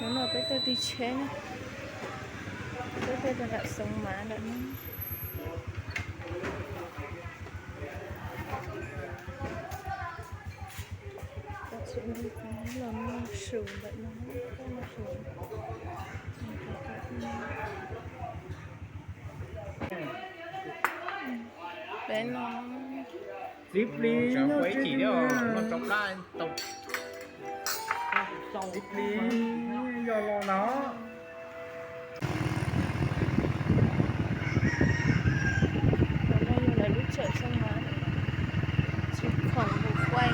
Hnub no peb tuaj tig tsheb na, peb tuaj rau nram Xeev Mav ntawm no. Los noj su ntawm no, noj su. Peb no txiv plis nyob tsis noj rau qab tau. Txiv plis yog los no. Qhov no yog lawv lub church xwb mas tsis khoom mus quay.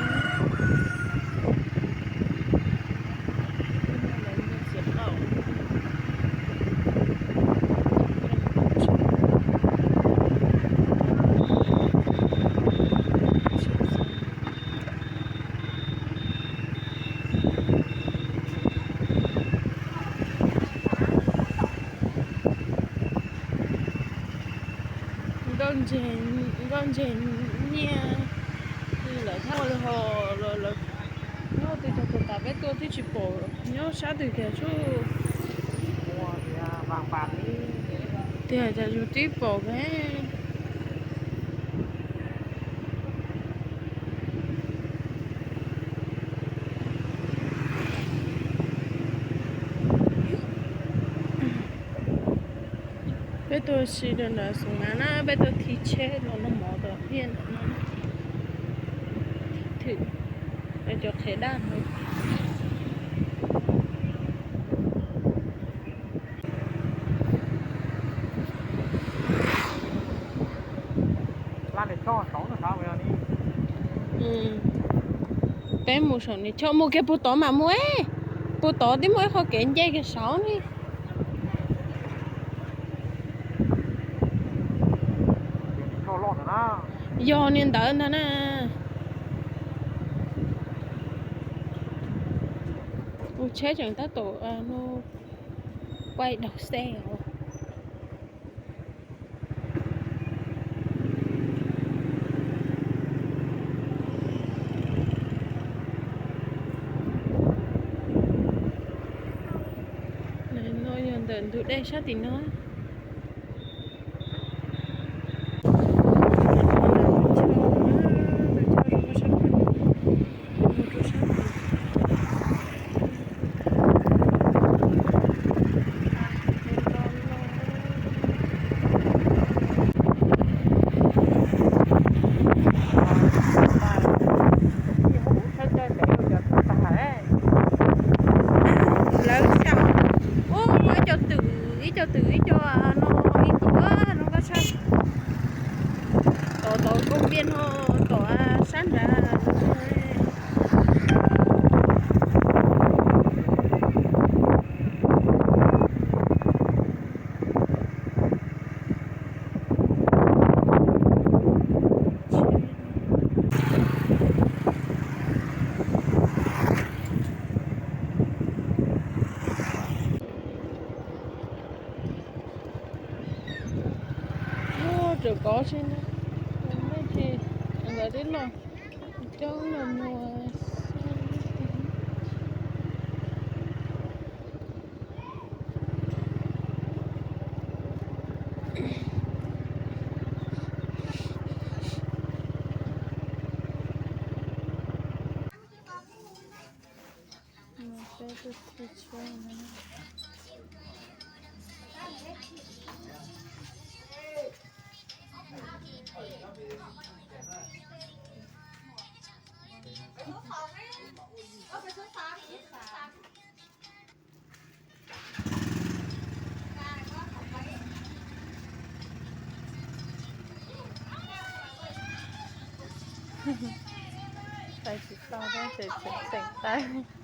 Nkauj ntseg, nkauj ntseg nyiaj lawm thaj ua li ho los lawm. Nyob twg cog tus tas peb tuaj twb tsis pom, nyob sab twg tiag tsuj. Tiag cas yus twb pom peb. Peb tuaj si rau nram Xeev Mav na, peb tuaj tig tsheb los noj mov tom pliaj ntawm no. Thwm cov qhiav daj no. Peb mus saum Niam Choj, mus kiag puag tod mam mus, puag tod twb muaj ib qho kev nce kiag saud ne. Yog niag ntawd ntag na. Mus tsheb tseem tab tom quay đầu xe os. No yog ntawm ntug dej sab tim no. Lawv xyaum, ub, muaj ib co twm, ib co twm, ib co no, ib co no nkauj tshaj. Tom, tom koob npiaj no, tom sab nrad. Ua, tseem kov tsis, nej ces nkawd twb los coob los mus. Peb tuaj tig tsheb na. Tais tsis tau, tais tseem tseem tais.